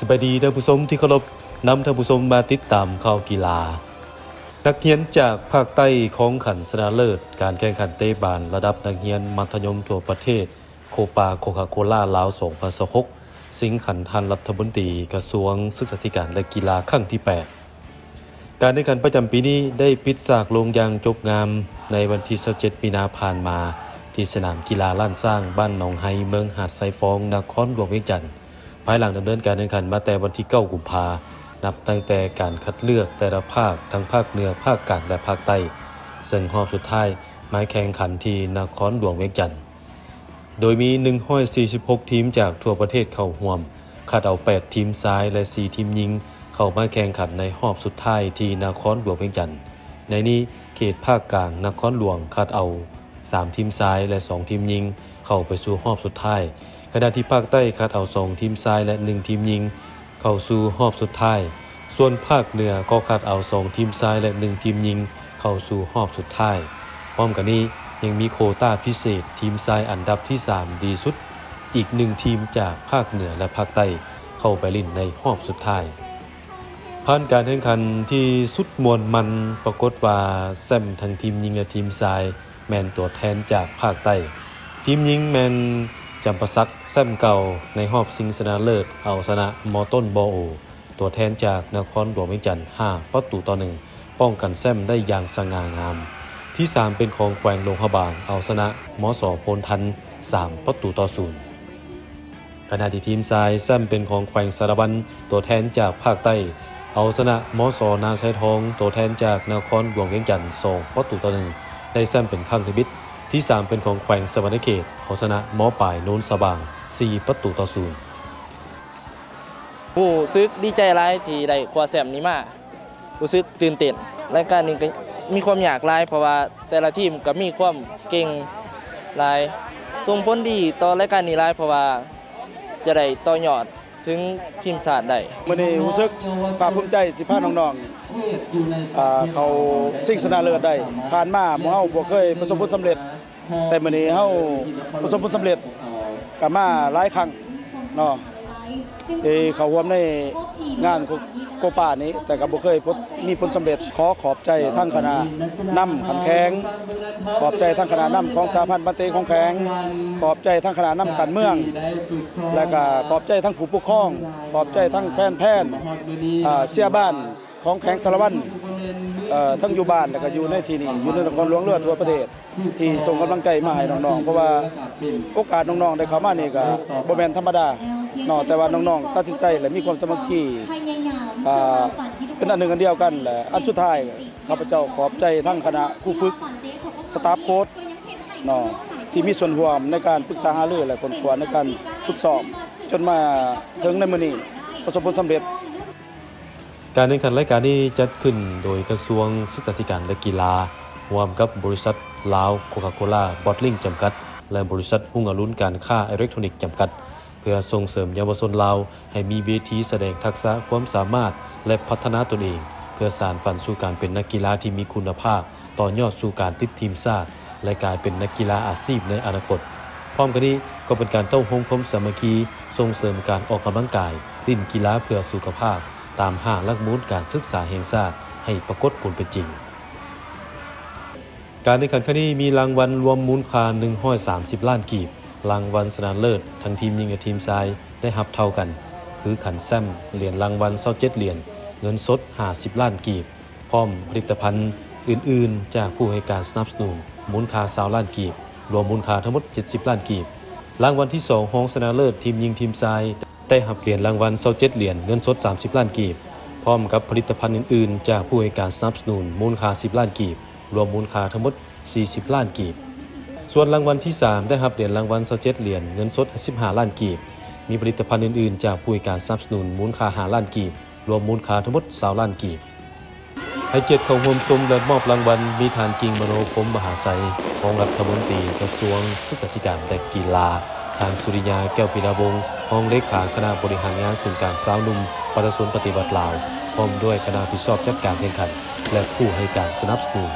ສະບາຍດີທ່ານຜູ້ຊົມທີ່ເຄົາລົບ, ນຳທ່ານຜູ້ຊົມມາຕິດຕາມຂ່າວກິລາ. ນັກຮຽນຈາກພາກໃຕ້ຂອງຂັນຊະນະເລີດການແຂ່ງຂັນເຕະບານລະດັບນັກຮຽນມັດທະຍົມທົ່ວປະເທດ ໂຄປາໂຄຄາໂຄລາລາວ ສອງພັນຊາວຫົກ ຊິງຂັນທ່ານລັດຖະມົນຕີກະຊວງສຶກສາທິການ ແລະ ກິລາຄັ້ງທີແປດ. ການແຂ່ງຂັນປະຈຳປີນີ້ໄດ້ປິດສາກລົງຢ່າງຈົບງາມໃນວັນທີຊາວເຈັດ ມີນາຜ່ານມາ ທີ່ສະໜາມກິລາລ້ານຊ້າງ ບ້ານໜອງໄຮ ເມືອງຫາດຊາຍຟອງ ນະຄອນຫຼວງວຽງຈັນ. ພາຍຫຼັງດຳເນີນການແຂ່ງຂັນມາແຕ່ວັນທີເກົ້າ ກຸມພາ ນັບຕັ້ງແຕ່ການຄັດເລືອກແຕ່ລະພາກ ທັງພາກເໜືອ, ພາກກາງ ແລະ ພາກໃຕ້, ເຊິ່ງຮອບສຸດທ້າຍມາແຂ່ງຂັນທີ່ນະຄອນຫຼວງວຽງຈັນ. ໂດຍມີ ໜຶ່ງຮ້ອຍສີ່ສິບຫົກ ທີມຈາກທົ່ວປະເທດເຂົ້າຮ່ວມ, ຄັດເອົາ ແປດ ທີມຊາຍ ແລະ ສີ່ ທີມຍິງ ເຂົ້າມາແຂ່ງຂັນໃນຮອບສຸດທ້າຍທີ່ນະຄອນຫຼວງວຽງຈັນ. ໃນນີ້ ເຂດພາກກາງນະຄອນຫຼວງຄັດເອົາ ສາມ ທີມຊາຍ ແລະ ສອງ ທີມຍິງ ເຂົ້າໄປສູ່ຮອບສຸດທ້າຍ, ຂະນະທີ່ພາກໃຕ້ຄັດເອົາ ສອງ ທີມຊາຍ ແລະ ໜຶ່ງ ທີມຍິງ ເຂົ້າສູ່ຮອບສຸດທ້າຍ. ສ່ວນພາກເໜືອກໍຄັດເອົາ ສອງ ທີມຊາຍ ແລະ ໜຶ່ງ ທີມຍິງ ເຂົ້າສູ່ຮອບສຸດທ້າຍ. ພ້ອມກັນນີ້ ຍັງມີໂຄຕ້າພິເສດ ທີມຊາຍອັນດັບທີສາມດີສຸດ ອີກ ໜຶ່ງ ທີມຈາກພາກເໜືອ ແລະ ພາກໃຕ້ ເຂົ້າໄປຫຼິ້ນໃນຮອບສຸດທ້າຍ. ຜ່ານການແຂ່ງຂັນທີ່ສຸດມ່ວນມັນ, ປາກົດວ່າແຊ້ມທັງທີມຍິງ ແລະ ທີມຊາຍ ແມ່ນຕົວແທນຈາກພາກໃຕ້. ທີມຍິງແມ່ນຈຳປາສັກ ແຊ້ມເກົ່າໃນຮອບຊິງຊະນະເລີດ ເອົາຊະນະ ມ.ຕົ້ນ ບ.ໂອ ຕົວແທນຈາກນະຄອນຫຼວງວຽງຈັນ ຫ້າ ປະຕູຕໍ່ໜຶ່ງ ປ້ອງກັນແຊ້ມໄດ້ຢ່າງສະຫງ່າງາມ. ທີສາມເປັນຂອງແຂວງຫຼວງພະບາງ ເອົາຊະນະ ມສ ໂພນທັນ ສາມ ປະຕູຕໍ່ສູນ. ຂະນະທີ່ທີມຊາຍ ແຊ້ມເປັນຂອງແຂວງສາລະວັນ ຕົວແທນຈາກພາກໃຕ້ ເອົາຊະນະ ມສ ນາຊາຍທອງ ຕົວແທນຈາກນະຄອນຫຼວງວຽງຈັນ ສອງ ປະຕູຕໍ່ໜຶ່ງ ໄດ້ແຊ້ມເປັນຄັ້ງທຳອິດ. ທີສາມເປັນຂອງແຂວງສະຫວັນນະເຂດ ເອົາຊະນະ ມ.ປາຍ ໂນນສະຫວ່າງ ສີ່ ປະຕູຕໍ່ສູນ. ຮູ້ສຶກດີໃຈຫຼາຍທີ່ໄດ້ຄວ້າແຊ້ມນີ້ມາ. ຮູ້ສຶກຕື່ນເຕັ້ນ. ລາຍການນີ້ກໍມີຄວາມຍາກຫຼາຍ ເພາະວ່າແຕ່ລະທີມກໍມີຄວາມເກັ່ງຫຼາຍ. ສົ່ງຜົນດີຕໍ່ລາຍການນີ້ຫຼາຍ ເພາະວ່າຈະໄດ້ຕໍ່ຍອດເຖິງທີມຊາດໄດ້. ມື້ນີ້ຮູ້ສຶກພາກພູມໃຈທີ່ພານ້ອງໆ ອ່າ ເຂົ້າຊິງຊະນະເລີດໄດ້. ຜ່ານມາໝູ່ເຮົາບໍ່ເຄີຍປະສົບຜົນສຳເລັດ. ແຕ່ມື້ນີ້ເຮົາປະສົບຜົນສຳເລັດ ກໍມາຫຼາຍຄັ້ງເນາະ ທີ່ເຂົ້າຮ່ວມໃນງານໂຄ ໂຄປານີ້ ແຕ່ກໍບໍ່ເຄີຍພົບ ມີຜົນສຳເລັດ. ຂໍຂອບໃຈທາງຄະນະນຳຂັ້ນແຂວງ, ຂອບໃຈທາງຄະນະນຳຂອງສະຫະພັນບານເຕະຂອງແຂວງ, ຂອບໃຈທາງຄະນະນຳຂັ້ນເມືອງ ແລະ ກໍຂອບໃຈທາງຜູ້ປົກຄອງ, ຂອບໃຈທາງແຟນ ແຟນ ອ່າ ເຊຍບ້ານ ຂອງແຂວງສາລະວັນ ເອີ ທັງຢູ່ບ້ານ ແລະ ກໍຢູ່ໃນທີ່ນີ້ ຢູ່ໃນນະຄອນຫຼວງ ຫຼືວ່າທົ່ວປະເທດ ທີ່ສົ່ງກຳລັງໃຈມາໃຫ້ນ້ອງໆ ເພາະວ່າໂອກາດນ້ອງໆໄດ້ເຂົ້າມານີ້ກໍບໍ່ແມ່ນທຳມະດາເນາະ ແຕ່ວ່ານ້ອງໆຕັດສິນໃຈ ແລະ ມີຄວາມສາມັກຄີ ອ່າ ເປັນອັນໜຶ່ງອັນດຽວກັນ. ແລະ ອັນສຸດທ້າຍ ຂ້າພະເຈົ້າຂອບໃຈທັງຄະນະຄູຝຶກ ສະຕາຟໂຄດເນາະ ທີ່ມີສ່ວນຮ່ວມໃນການປຶກສາຫາລື ແລະ ຄົ້ນຄວ້າໃນການຝຶກຊ້ອມ ຈົນມາເຖິງໃນມື້ນີ້ປະສົບຜົນສຳເລັດ. ການແຂ່ງຂັນລາຍການນີ້ຈັດຂຶ້ນໂດຍກະຊວງສຶກສາທິການ ແລະ ກິລາ ຮ່ວມກັບບໍລິສັດລາວໂຄຄາໂຄລາບອດລິງຈຳກັດ ແລະ ບໍລິສັດຮຸ່ງອະລຸນການຄ້າເອເລັກໂທຣນິກຈຳກັດ ເພື່ອສົ່ງເສີມເຍົາວະຊົນລາວໃຫ້ມີເວທີສະແດງທັກສະຄວາມສາມາດ ແລະ ພັດທະນາຕົນເອງ ເພື່ອສານຝັນສູ່ການເປັນນັກກິລາທີ່ມີຄຸນນະພາບ ຕໍ່ຍອດສູ່ການຕິດທີມຊາດ ແລະ ກາຍເປັນນັກກິລາອາຊີບໃນອະນາຄົດ. ພ້ອມກັນນີ້ກໍເປັນການເຕົ້າໂຮມຄວາມສາມັກຄີ, ສົ່ງເສີມການອອກກຳລັງກາຍ, ຫຼິ້ນກິລາເພື່ອສຸຂະພາບ ຕາມຫ້າຫຼັກມູນການສຶກສາແຫ່ງຊາດໃຫ້ປາກົດຜົນເປັນຈິງ. ການແຂ່ງຂັນຄັ້ງນີ້ມີລາງວັນລວມມູນຄ່າໜຶ່ງຮ້ອຍສາມສິບລ້ານກີບ. ລາງວັນຊະນະເລີດທັງທີມຍິງ ແລະ ທີມຊາຍໄດ້ຮັບເທົ່າກັນ ຄືຂັນແຊ້ມ ຫຼຽນລາງວັນຊາວເຈັດຫຼຽນ, ເງິນສົດຫ້າສິບລ້ານກີບ. ພ້ອມຜະລິດຕະພັນອື່ນໆຈາກຜູ້ໃຫ້ການສະໜັບສະໜູນ ມູນຄ່າຊາວລ້ານກີບ, ລວມມູນຄ່າທັງໝົດເຈັດສິບລ້ານກີບ. ລາງວັນທີສອງ ຮອງຊະນະເລີດທີມຍິງທີມຊາຍ ໄດ້ຮັບຫຼຽນລາງວັນຊາວເຈັດຫຼຽນ, ເງິນສົດສາມສິບລ້ານກີບ, ພ້ອມກັບຜະລິດຕະພັນອື່ນໆຈາກຜູ້ໃຫ້ການສະໜັບສະໜູນ ມູນຄ່າສິບລ້ານກີບ, ລວມມູນຄ່າທັງໝົດສີ່ສິບລ້ານກີບ. ສ່ວນລາງວັນທີສາມ ໄດ້ຮັບຫຼຽນລາງວັນຊາວເຈັດຫຼຽນ, ເງິນສົດສິບຫ້າລ້ານກີບ, ມີຜະລິດຕະພັນອື່ນໆຈາກຜູ້ໃຫ້ການສະໜັບສະໜູນ ມູນຄ່າຫ້າລ້ານກີບ, ລວມມູນຄ່າທັງໝົດຊາວລ້ານກີບ. ໃຫ້ກຽດເຂົ້າຮ່ວມຊົມ ແລະ ມອບລາງວັນ ມີທ່ານ ກິ່ງມະໂນ ພົມມະຫາໄຊ ຮອງລັດຖະມົນຕີກະຊວງສຶກສາທິການ ແລະ ກິລາ, ທ່ານ ສຸລິຍາ ແກ້ວພິລາວົງ ຮອງເລຂາຄະນະບໍລິຫານງານສູນກາງຊາວໜຸ່ມປະຊາຊົນປະຕິວັດລາວ ພ້ອມດ້ວຍຄະນະຮັບຜິດຊອບຈັດການແຂ່ງຂັນ ແລະ ຜູ້ໃຫ້ການສະໜັບສະໜູນ.